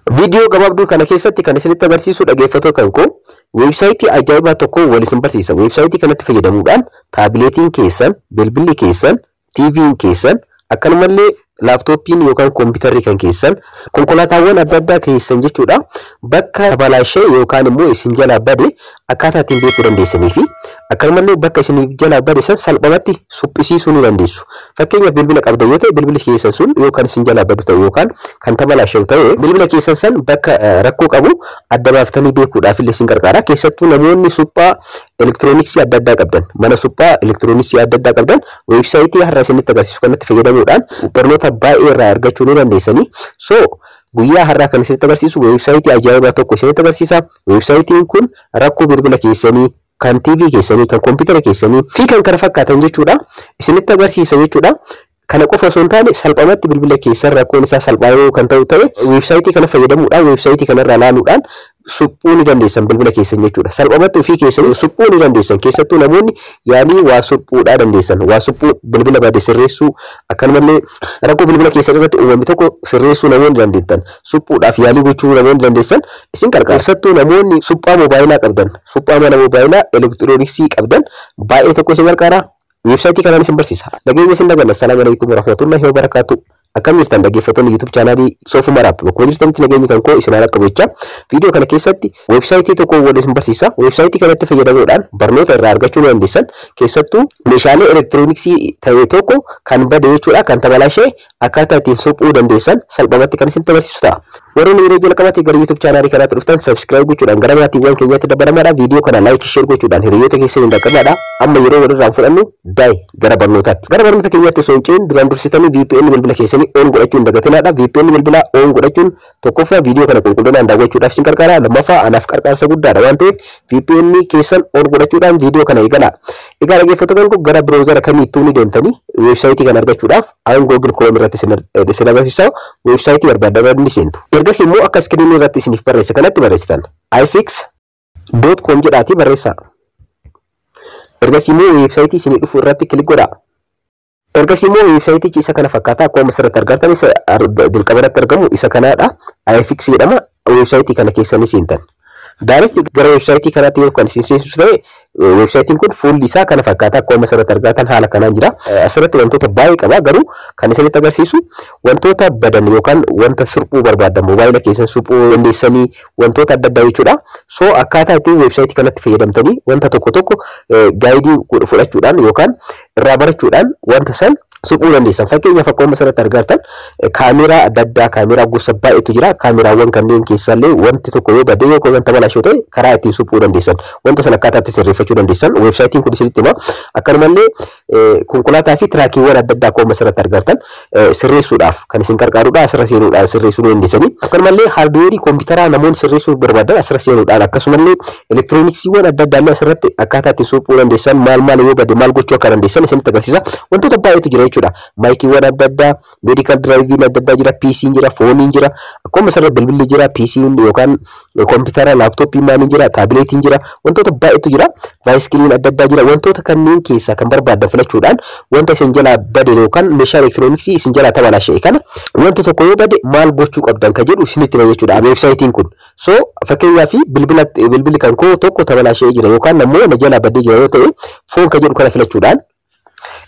Viidiyoo gabaabduu kana keessatti kan isinitti agarsiisu, dhaggeeffattoota kan koo, weebsaayitii ajaa'ibaa tokko wal isin barsiisa. Weebsaayitii kanatti fayyadamuudhaan taabileetiin keessan, bilbilli keessan, TV'n keessan, akkanumallee laaptooppiin yookaan kompiitarri kan keessan, konkolaataawwan adda addaa keessan jechuudha, bakka balaashee yookaan immoo isin jalaa bade akkaataa ittiin beekuu dandeessanii fi akkanumallee bakka isin jalaa bade san salphumatti suphisiisuu ni dandeessu. Fakkeenyaaf, bilbila qabda yoo ta'e, bilbilli keessan sun yookaan isin jalaa badu ta'e yookaan kan tabalaasheewu ta'e, bilbila keessan san bakka rakkoo qabu adda baaftanii beekuudhaaf illee isin gargaara. Keessattuu namoonni suphaa elektirooniksii adda addaa qabdan, mana suphaa elektirooniksii adda addaa qabdan, weebsaayitii har'a isinitti agarsiisu kanatti fayyadamuudhaan barnoota baay'ee irraa argachuu ni dandeessanii. So guyyaa har'aa kan isinitti agarsiisu weebsaayitii ajaa'ibaa tokko isinitti agarsiisa. Weebsaayitiin kun rakkoo bilbila keessanii, kan TV keessanii, kan kompiitara keessanii fi kan kana fakkaatan jechuudha, isinitti agarsiisa jechuudha. Kana qofa osoo hin taane, salphumatti bilbila keessan rakkoon isaa salphaa yoo kan ta'u ta'e, weebsaayitii kana fayyadamuudhaan, weebsaayitii kanarraa ilaaluudhaan suphuu ni dandeessan bilbila keessan jechuudha. Salphumatti ofii keessan suphuu ni dandeessan. Keessattuu namoonni yaalii waa suphuudhaa dandeessan. Waa suphuu, bilbila bade sirreessuu, akkanumallee rakkoo bilbila keessan irratti uumame tokko sirreessuu namoonni dandeettan, suphuudhaaf yaalii gochuu namoonni dandeessan isin gargaara. Keessattuu namoonni suphaa moobaayilaa qabdan, suphaa mana moobaayilaa elektirooniksii qabdan, baay'ee tokko isin gargaara. Weebsaayitii kanaan isin barsiisa. Nageenya isin daganna. Assalaamu alaikum warahmatullahi wabarakaatu. Akkam jirtan, dhaggeeffattoonni YouTube chaanaalii Soofuu Maraap? Bakkuma jirtanitti nageenyi kan koo isin haa qabu jecha, viidiyoo kana keessatti weebsaayitii tokko wal isin barsiisa. Weebsaayitii kanatti fayyadamuudhaan barnoota irraa argachuu ni dandeessan. Keessattuu meeshaalee elektirooniksii ta'e tokko kan bade jechuudha, kan tabalaashee akkaataa ittiin suphuu dandeessan salphumatti kan isinitti agarsiisu ta'a. Warroonni yeroo jalqabaatti gara YouTube chaanaalii kanaatti dhuftan, subscribe gochuudhaan gara maatiiwwan keenyaatti dabalamaadha. Viidiyoo kana like, share gochuudhaan hiriyoota keessan hin dhaqqabaadha. Amma yeroo walirraan fudhannu daa'e gara barnootaatti. Gara barnoota keenyaatti osoo hin ce'in, duraan dursitanii VPN bilbila keessanii on godhachuu hin dagatinaadha. VPN bilbilaa on godhachuun tokkoffaa viidiyoo kana qulqullinaan daawwachuudhaaf isin gargaara. Lammaffaa anaaf qarqaarsa guddaadha waan ta'eef, VPN keessan on godhachuudhaan viidiyoo kana eegala. Egaa dhaggeeffattoota koo, gara browsera kamiittuu ni deemtanii weebsaayitii kana argachuudhaaf aan Google Chrome irratti isin agarsiisa, weebsaayitii barbaadan ni seentu. Ergasii immoo akka iskiriinii irratti isiniif barreesse kanatti barreessitan, ifix.com jedhaatii barreessaa. Ergasii immoo weebsaayitii isinii dhufu irratti click godhaa. Ergasii immoo weebsaayitichi isa kana fakkaata. Akkuma asirratti argartan, isa jalqaba irratti argamu isa kanaadha. iFix jedhama. Weebsaayitii kana keessa ni seentan. Direct gara weebsaayitii kanaatti yoo kan isin seensisu ta'e, weebsaayitiin kun fuulli isaa kana fakkaata. Akkuma asirratti argatan haala kanaan jira. Asirratti wantoota baay'ee qaba, garuu kan isinitti agarsiisu wantoota badan yookaan wanta suphuu barbaadan, moobaayila keessan suphuu dandeessanii, wantoota adda addaa jechuudha. So akkaataa ittiin weebsaayitii kanatti fayyadamtanii wanta tokko tokko guide fudhachuudhaan yookaan irraa barachuudhaan wanta san suphuu dandeessan. Fakkeenyaaf, akkuma asirratti argartan kaameraa adda addaa, kaameraa gosa baay'eetu jira. Kaameraawwan kanneen keessallee wanti tokko yoo bade yookaan wanta balaashoo ta'e, karaa ittiin suphuu dandeessan, wanta sana akkaataa itti sirreeffachuu dandeessan weebsaayitiin kun isinitti hima. Akkanumallee konkolaataa fi tiraakiiwwan adda addaa akkuma asirratti argartan sirreessuudhaaf kan isin gargaarudha. Asirra seenuudhaan sirreessuu ni dandeessanii. Akkanumallee haardweerii kompiitaraa namoonni sirreessuu barbaadan asirra seenuudhaan, akkasumallee elektirooniksiiwwan adda addaa illee asirratti akkaataa ittiin suphuu dandeessan, maal maal yoo bade maal gochuu akka dandeessan isinitti agarsiisa. Wantoota baay'eetu jira jechuudha. Maayikiiwwan adda addaa, medical driveiin adda addaa jira, PC'n jira, phoneiin jira, akkuma asirra bilbilli jira, PC'n yookaan kompiitara, laaptooppii maaliin jira, taabileetiin jira, wantoota baay'eetu jira. Baayiskiliin adda addaa jira. Wantoota kanneen keessaa kan barbaadan filachuudhaan wanta isin jalaa bade yookaan meeshaa elektirooniksii isin jalaa tabalaasha'e kana, wanti tokko yoo bade maal gochuu qabdan ka jedhu isinitti hima jechuudha weebsaayitiin kun. So fakkeenyaaf, bilbila, bilbilli kan koo tokko tabalaasha'ee jira yookaan ammoo na jalaa badee jira yoo ta'e, phone ka jedhu kana filachuudhaan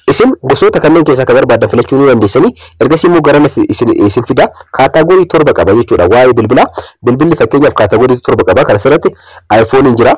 isin gosoota kanneen keessaa kan barbaadan filachuu ni dandeessanii. Ergasii immoo gara isin fida. Category torba qaba jechuudha waa'ee bilbilaa. Bilbilli fakkeenyaaf category torba qaba. Kana asirratti iPhoneiin jira,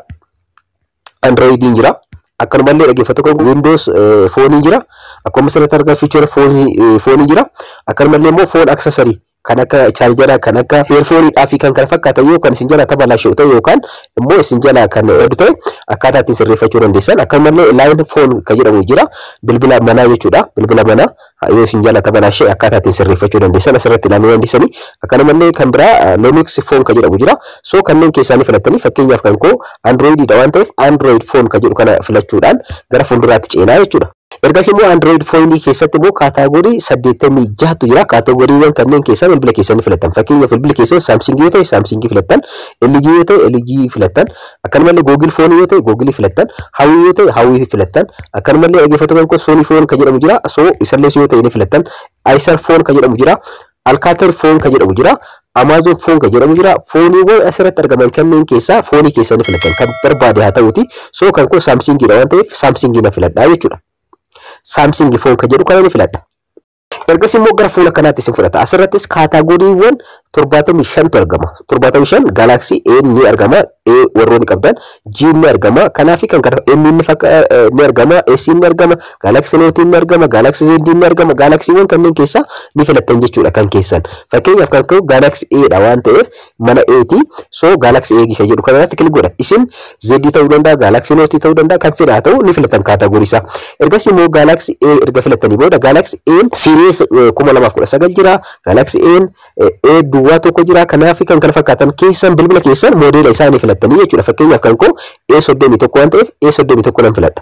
Androidiin jira, akkanumallee dhaggeeffattoota Windows phoneiin jira, akkuma asirratti argaa feature phone jira, akkanumallee immoo phone accessory kan akka chargera, kan akka earphoneiidhaa fi kan kana fakkaatan yoo kan isin jalaa tabalaasha'u ta'e yookaan immoo isin jalaa kan badu ta'e, akkaataa ittiin sirreeffachuu dandeessan. Akkanumallee line phone kan jedhamu jira, bilbila manaa jechuudha. Bilbila manaa yoo isin jalaa tabalaasha'e akkaataa ittiin sirreeffachuu dandeessan asirratti ilaaluu dandeessanii. Akkanumallee kan biraa Linux phone kan jedhamu jira. So kanneen keessaa ni filattanii, fakkeenyaaf kan koo Androidiidha waan ta'eef, Android phone kan jedhu kana filachuudhaan gara fuulduraatti ceenaa jechuudha. Ergasii immoo Android phone keessatti immoo category 86tu jira. Categorywwan kanneen keessaa bilbila keessanii filattan. Fakkeenyaaf, bilbila keessan Samsung yoo ta'e Samsung filattan, LG yoo ta'e LG filattan, akkanumallee Google phone yoo ta'e Google filattan, Huawei yoo ta'e Huawei filattan, akkanumallee dhaggeeffattoota koo Sony phone kan jedhamu jira. So isallee yoo ta'e ni filattan. Acer phone kan jedhamu jira. Alcatel phone kan jedhamu jira. Amazon Phone kan jedhamu jira. Phoneiiwwan asirratti argaman kanneen keessaa phoneii keessanii filatan kan barbaade haa ta'uti. So kan kun Samsungiidha waan ta'eef Samsungii na filadhaa jechuudha. Samsung Phone kan jedhu kana ni filadha. Ergasii immoo gara fuula kanaatti isin fudhata. Asirrattis categoryiiwwan 75tu argama. 75 Galaxy A ni argama. A warroonni qabdan G ni argama. Kanaaf kan kana M ni argama. S ni argama. Galaxy Note ni argama. Galaxy Z ni argama. Galaxywwan kanneen keessaa ni filattan jechuudha kan keessan. Fakkeenyaaf kan ka'u Galaxy A dha waan ta'eef mana A ti. So Galaxy A kan jedhu kanarratti click godha. Isin Z ta'uu danda'a, Galaxy Note ta'uu danda'a, kan fedha haa ta'u ni filatan category isaa. Ergasii immoo Galaxy A erga filattanii booda Galaxy A series 2019 jira. Galaxy A A duwwaa tokko jira. Kanaaf kan kana fakkaatan keessan bilbila keessan modeela isaa ni filattanii jechuudha. Fakkeenyaaf kan koo A31 waan ta'eef A31 nan filadha.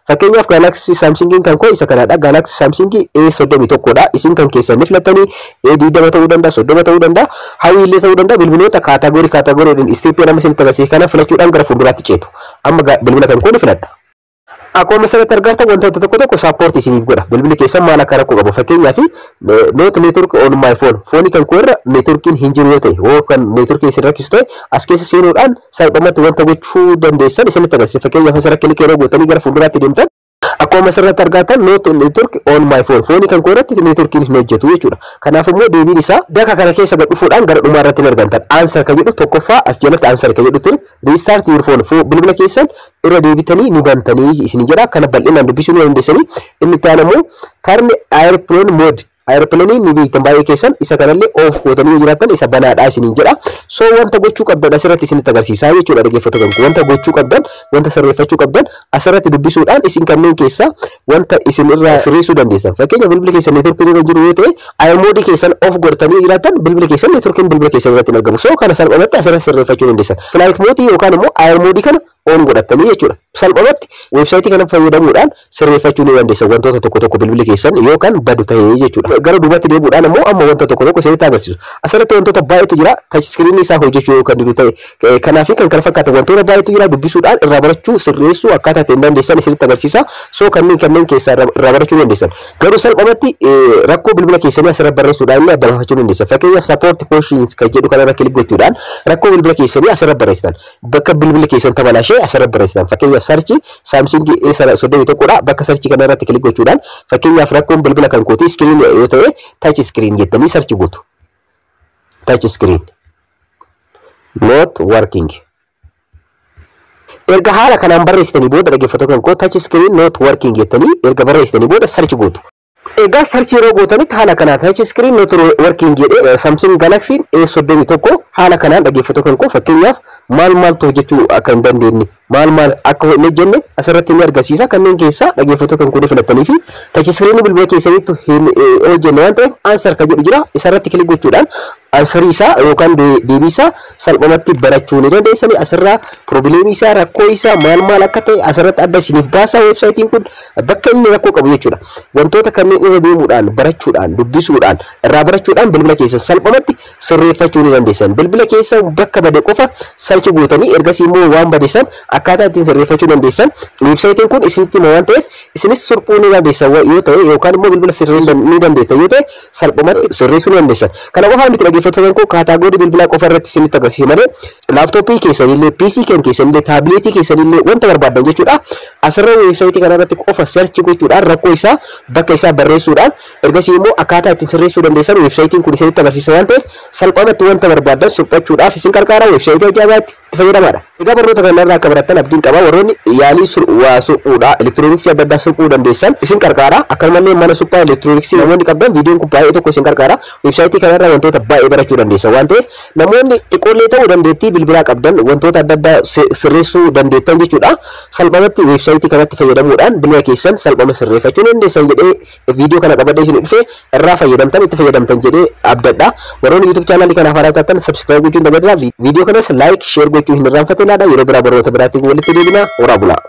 Fakkeenyaaf Galaxy Samsungiin kan koo isa kanaadha. Galaxy Samsung A31 dha. Isin kan keessan ni filattanii A20 ta'uu danda'a, 30 ta'uu danda'a, hawwiillee ta'uu danda'a. Bilbiloota category categoryiin stepii nama isinitti agarsiise kana filachuudhaan gara fuulduraatti ceetu. Amma bilbila kan koo ni filadha. Akkuma asirratti argartan wantoota tokko tokko support isiniif godha. Bilbilli keessan maal akka rakkoo qabu, fakkeenyaaf not network on my phone. Phoneii kan koo irra networkiin hin jiru yoo ta'e, yoo kan networkiin isin rakkisu ta'e, as keessa seenuudhaan salphumatti wanta gochuu dandeessan isinitti agarsiisa. Fakkeenyaaf asirra click yeroo gootanii gara fuulduraatti deemtan, akkuma asirratti argatan not network on my phone. Phoneii kan koo irratti networkiin hin hojjetu jechuudha. Kanaaf immoo deebiin isaa daka kana keessa gad dhufuudhaan gara dhumaa irratti hin argamtan. Answer kan jedhu tokkoffaa as jalatti answer kan jedhutti restart your phone, bilbila keessan irra deebitanii ni bantanii isin jedha. Kana bal'inaan dubbisuu ni dandeessanii. Inni itti aanu immoo turn airplane mode. Airplane ni beektan baay'ee keessan, isa kanallee off gootanii yoo jiraattan isa banaadha isiniin jedha. So wanta gochuu qabdan asirratti isinitti agarsiisaa jechuudha, dhaggeeffattoota kan. Wanta gochuu qabdan, wanta sirreeffachuu qabdan asirratti dubbisuudhaan isin kanneen keessaa wanta isin irraa sirreessuu dandeessan. Fakkeenya bilbila keessan networkiin irra jiru yoo ta'e, air mode keessan off godhatanii yoo jiraattan bilbila keessan networkiin bilbila keessan irratti hin argamu. So kana salphumatti asirratti sirreeffachuu dandeessan. Flight mode yookaan immoo air mode kana on godhatanii jechuudha. Salphumatti weebsaayitii kana fayyadamuudhaan sirreeffachuu ni dandeessan wantoota tokko tokko bilbilli keessan yookaan badu ta'ee jechuudha. Gara duubatti deebi'uudhaan immoo amma wanta tokko tokko isinitti agarsiisu. Asirratti wantoota baay'eetu jira. Touch screenii isaa hojjechuu yoo kan didu ta'e, kanaaf kan kana fakkaatan wantoota baay'eetu jira. Dubbisuudhaan irraa barachuu, sirreessuu akkaataa ittiin dandeessan isinitti agarsiisa. So kanneen keessaa irraa barachuu dandeessan. Garuu salphumatti rakkoo bilbila keessanii asirra barreessuudhaan illee adda baafachuu dandeessan. Fakkeenyaaf support questions kan jedhu kanarra click gochuudhaan rakkoo bilbila keessanii asirra barreessitan. Bakka bilbilli keessan tabalaashee asirra barreessitan. Fakkeenyaaf search Samsung A31dha. Bakka search kana irratti click gochuudhaan fakkeenyaaf rakkoon bilbila kan kooti screen yoo ta'e, touch screen jettanii search gootu. Touch screen not working. Erga haala kanaan barreessitanii booda, dhaggeeffattoota kan koo, touch screen not working jettanii erga barreessitanii booda search gootu. Egaa search yeroo gootanitti haala kanaan touch screen not working jedhee Samsung Galaxy A31 haala kanaan, dhaggeeffattoota kan koo, fakkeenyaaf maal maaltu hojjechuu akka hin dandeenye, maal maal akka hin hojjenne asirratti ni agarsiisa. Kanneen keessaa, dhaggeeffattoota kan koo, filattanii fi touch screen bilbila keessanitti hin hojjenne waan ta'eef answer kan jedhu jira. Isarratti click gochuudhaan answerii isaa yookaan deebii isaa salphumatti barachuu ni dandeessanii. Asirraa problemii isaa, rakkoo isaa maal maal akka ta'e asirratti adda isiniif baasaa weebsaayitiin kun, bakka inni rakkoo qabu jechuudha. Wantoota kanneen irra deemuudhaan barachuudhaan, dubbisuudhaan, irraa barachuudhaan bilbila keessan salphumatti sirreeffachuu ni dandeessan. Bilbila keessan bakka bade qofa search gootanii ergasii immoo waan bade san akkaataa ittiin sirreeffachuu dandeessan weebsaayitiin kun isinitti hima waan ta'eef isinis suphuu ni dandeessan yoo ta'e, yookaan immoo bilbila sirreessuu ni dandeessan yoo ta'e, salphumatti sirreessuu ni dandeessan. Kana qofaa miti, dhaggeeffattoota koo, category bilbilaa qofa irratti isinitti agarsiisa malee laptopii keessanillee, PC kan keessanillee, tabletii keessanillee, wanta barbaadan jechuudha. Asirra weebsaayitii kana irratti qofa search gochuudhaan rakkoo isaa bakka isaa barreessuudhaan ergasii immoo akkaataa ittiin sirreessuu dandeessan weebsaayitiin kun isinitti agarsiisa waan ta'eef salphumatti wanta barbaadan suphachuudhaaf isin gargaara. Weebsaayitii ajaa'ibaatti itti fayyadamaadha. Egaa barnoota kanarraa akka barattan abdiin qaba. Warroonni yaalii waa suphuudha, elektirooniksii adda addaa suphuu dandeessan isin gargaara. Akkanumallee mana suphaa elektirooniksii namoonni qabdan viidiyoon kun baay'ee tokko isin gargaara. Weebsaayitii kanarraa wantoota baay'ee barachuu dandeessan waan ta'eef namoonni xiqqoollee ta'uu dandeettii bilbilaa qabdan, wantoota adda addaa sirreessuu dandeettan jechuudha. Salphumatti weebsaayitii kanatti fayyadamuudhaan bilbila keessan salphuma sirreeffachuu dandeessan jedhee viidiyoo kana qabadhee isin dhufe, irraa fayyadamtan, itti fayyadamtan jedhee abdadha. Warroonni YouTube channelii kanaaf haaraa taatan subscribe gochuun dagatinaa. Viidiyoo kanas like, share gochuu hin irraanfatinaadha. Yeroo biraa barnoota biraatti walitti deebina. Horaa bulaa.